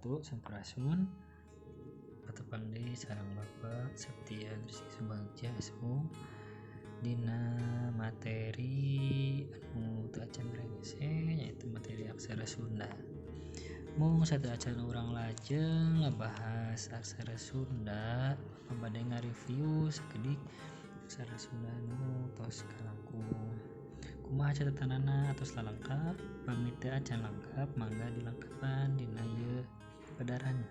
Wabarakatuh. Sampurasun. Patepang deui sareng Bapak Septian Rizky Subagja SU dina materi anu teu acan rengse, yaitu materi aksara Sunda. Mung sateuacan urang lajeng ngabahas aksara Sunda, bade ngareview sakedik aksara Sunda nu tos kalangkung. Kumaha catatanana atos lalengkap? Pami teu acan lengkap mangga dilengkepan dina ieu pedaran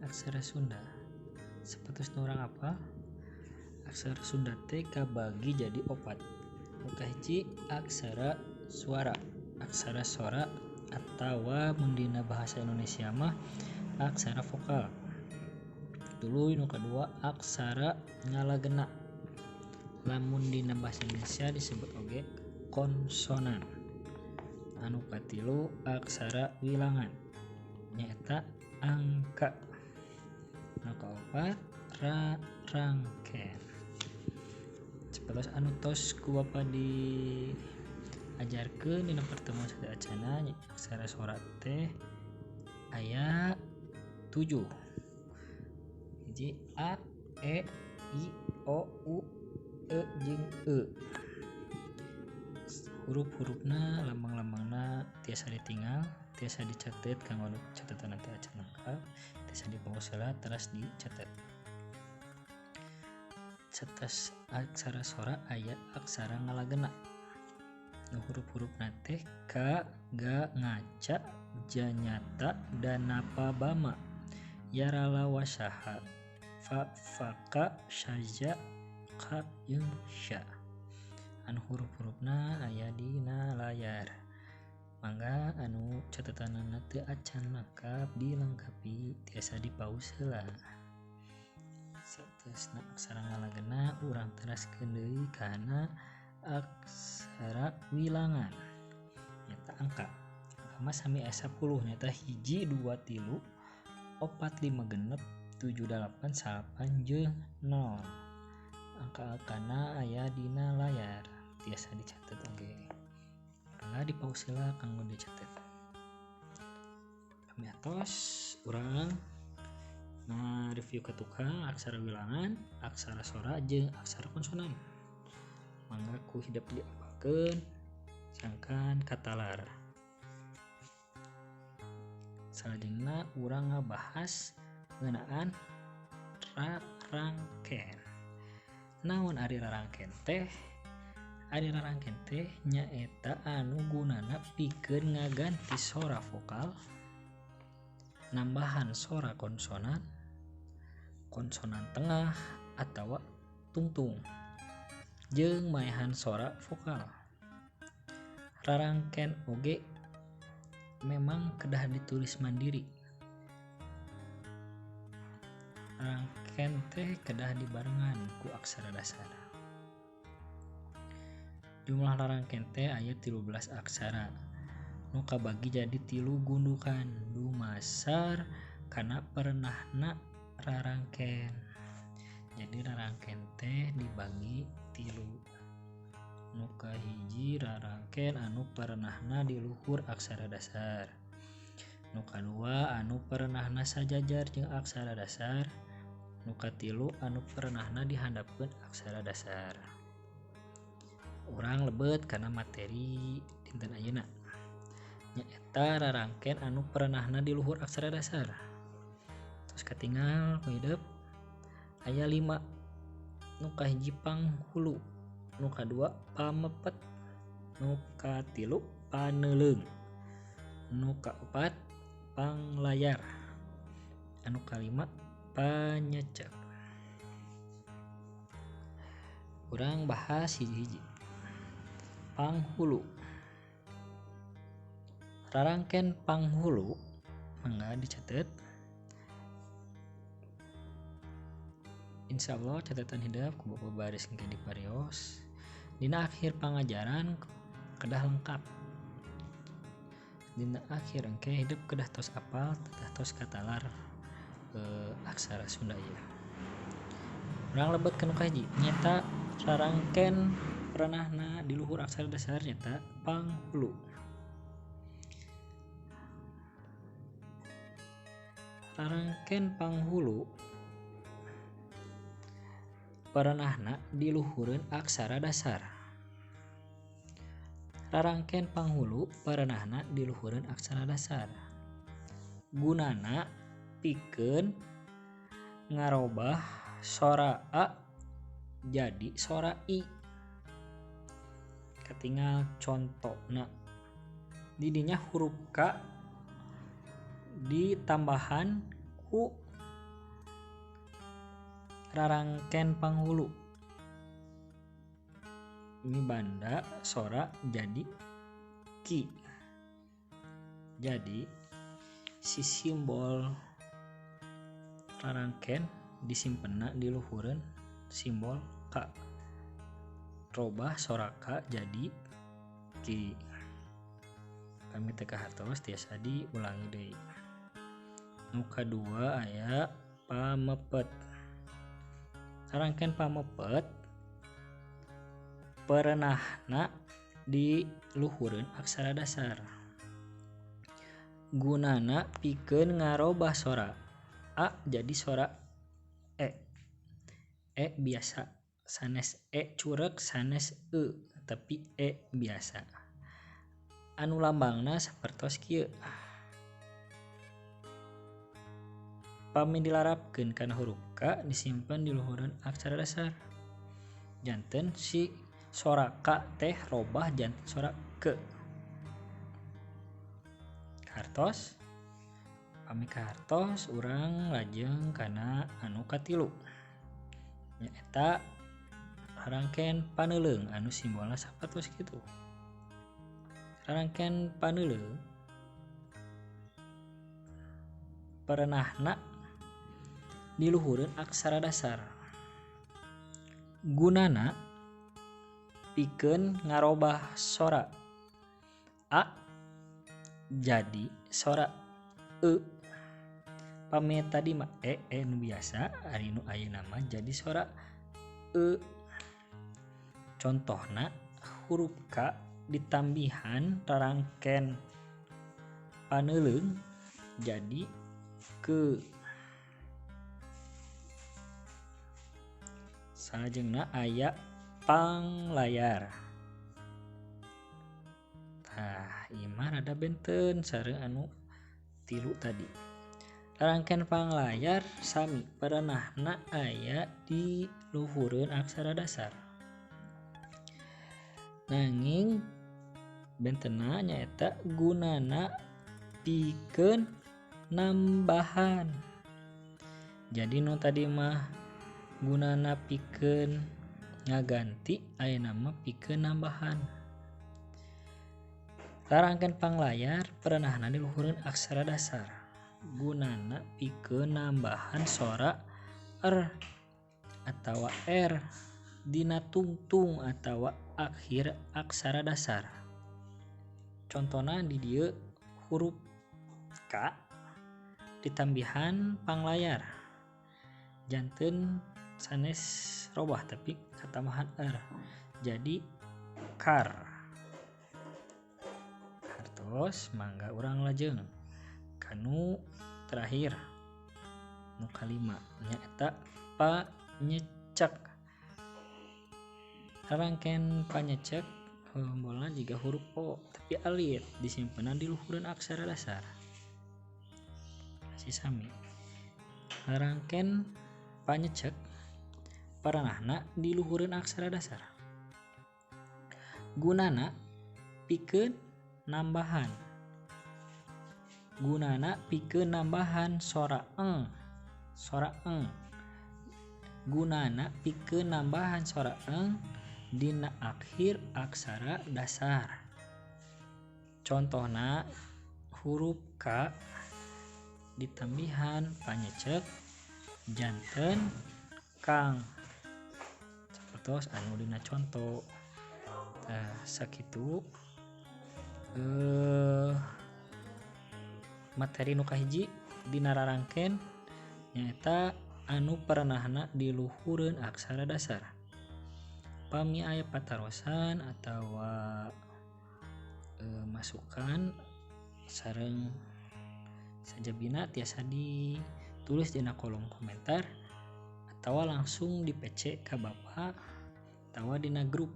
aksara Sunda. Sapertos nu urang apal, aksara Sunda teh kabagi jadi opat. Nu kahiji aksara suara, aksara sora atawa mun dina bahasa Indonesia mah aksara vokal. Tuluy nu kadua aksara ngalagena, lamun dina bahasa Indonesia disebut oge konsonan. Anu katilu aksara wilangan, nyaeta angka. Nu kaopat rarangken. Sapertos anu tos ku Bapa diajarkeun dina pertemuan sateuacanna, aksara sora teh aya 7. Hiji a, e, i, o, u, e jeung e. Huruf-hurufna, lambang-lambangna tiasa ditinggal, tiasa dicatet kanggo catatan teu acan lengkap, tiasa dipause heula teras dicatet. Satas aksara sora aya aksara ngalagena. Nu huruf-hurufna teh ka, ga, ngaca, janyata, danapa, bama, yarala, wasaha, fa, faka, saja, ka jeung sya. Anu huruf-hurufna aya dina layar. Mangga anu catatanana teu acan lengkap dilengkapi, tiasa dipause heula. Sateusna aksara ngalagena urang teraskeun deui kana aksara wilangan, nyaeta angka. Angka mah sami aya 10, nyaeta 1, 2, 3, 4, 5, 6, 7, 8, 9 jeung 0. Angka-angkana aya dina layar, tiasa dicatet oge. Mangga dipause heula kanggo dicatet. Kami atos urang nah review ka tukang aksara wilangan, aksara sora jeung aksara konsonan. Mangga ku hidep diapalkeun sangkan katalar. Salajengna urang ngabahas ngeunaan rarangken. Naon ari rarangken teh? Ari rarangken teh nyaeta anu gunana pikeun ngaganti sora vokal, nambahan sora konsonan, konsonan tengah atawa tungtung, jeung maehan sora vokal. Rarangken oge memang kedah ditulis mandiri. Rarangken teh kedah dibarengan ku aksara dasar. Jumlah rarangken teh aya 13 aksara nu kabagi jadi 3 gundukan dumasar kana perenahna rarangken. Jadi rarangken teh dibagi 3. Nu kahiji rarangken anu perenahna di luhur aksara dasar, nu kadua anu perenahna sajajar jeung aksara dasar, nu katilu anu perenahna dihandapeun aksara dasar. Urang lebet kana materi dinten ayeuna, nyaeta rarangken anu perenahna di luhur aksara dasar. Terus katingal ku hidep aya 5. Nu kahiji panghulu, nu kadua pamepet, nu katilu paneuleung, nu kaopat panglayar, anu kalima panyecep. Urang bahas hiji-hiji. Panghulu. Rarangken panghulu mangga dicatet. Insyaallah catatan hidep ku Bapak baris engke diparios. Dina akhir pangajaran kedah lengkap. Dina akhir engke hidep kedah tos apal, kedah tos katalar aksara Sunda ieu. Urang lebet ka nu kahiji, nyaeta rarangken perenahna di luhur aksara dasar nyaeta panghulu. Rarangken panghulu perenahna diluhureun aksara dasar. Rarangken panghulu perenahna diluhureun aksara dasar. Gunana pikeun ngarobah sora a jadi sora i. Katingal contona didinya huruf K ditambahan ku rarangken panghulu ini banda sora jadi ki. Jadi si simbol rarangken disimpenna di luhureun simbol K, robah sora K jadi ki. Kami teu kahartos tiasa diulangi deui. Nu kadua aya pamepet. Rarangken pamepet perenahna di luhureun aksara dasar. Gunana pikeun ngarobah sora a jadi sora e. E biasa, sanes e curek, sanes e, tapi e biasa. Anu lambangna sapertos kieu. Pami dilarapkeun kana huruf K disimpen di luhureun aksara dasar. Janten si sora K teh robah janten sora K. Kartos pami kartos urang lajeng kana anu katilu nyaeta rarangken paneuleung anu simbolna sapertos kitu. Rarangken paneuleung perenahna diluhureun aksara dasar. Gunana pikeun ngarobah sora a jadi sora e. Pami tadi mah e, e nu biasa, ari nu ayeuna mah jadi sora e. Contohna huruf K ditambihan rarangken paneuleung jadi ke. Salajengna aya panglayar. Tah, ieu mah rada benten sareng anu tilu tadi. Rarangken panglayar sami perenahna aya di luhureun aksara dasar. Nanging bentenna nyaeta gunana pikeun nambahan. Jadi nu tadi mah gunana pikeun ngaganti, ayeuna mah pikeun nambahan. Rarangken panglayar perenahna di luhureun aksara dasar. Gunana pikeun nambahan sora r atawa r dina tungtung atawa akhir aksara dasar. Contona di dieu huruf K ditambihan panglayar janten sanes robah tapi katambahan r jadi kar. Hartos mangga urang lajeng kanu terakhir nu kalima nyaeta panyecek. Rarangken panyecek simbolna jiga huruf O tapi alit disimpenan di luhureun aksara dasar. Masih sami. Rarangken panyecek paranahna di luhureun aksara dasar. Gunana pikeun nambahan. Gunana pikeun nambahan sora eng, sora eng. Gunana pikeun nambahan sora eng dina akhir aksara dasar. Contohna huruf K ditambihan panyecek janten kang. Sapertos anu dina conto. Tah sakitu materi nu kahiji dina rarangken nyaeta anu perenahna di luhureun aksara dasar. Pami aya patarosan atawa masukan sareng Sajabina tiasa ditulis dina kolom komentar atawa langsung di PC ka Bapak atawa dina grup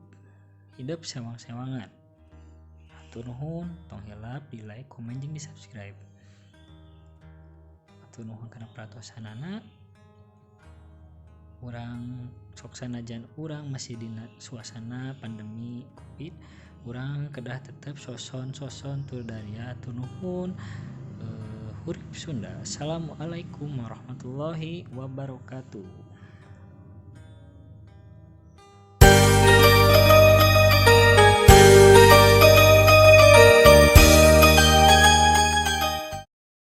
Hidup Sewang-Sewangan. Hatur nuhun, tong hilap di like, komen jeung di subscribe. Hatur nuhun kana perhatosanana. Urang sok sanajan urang masih dina suasana pandemi Covid, urang kedah tetep soson-soson tur daria. Hatur nuhun. Hurip Sunda. Assalamualaikum warahmatullahi wabarakatuh.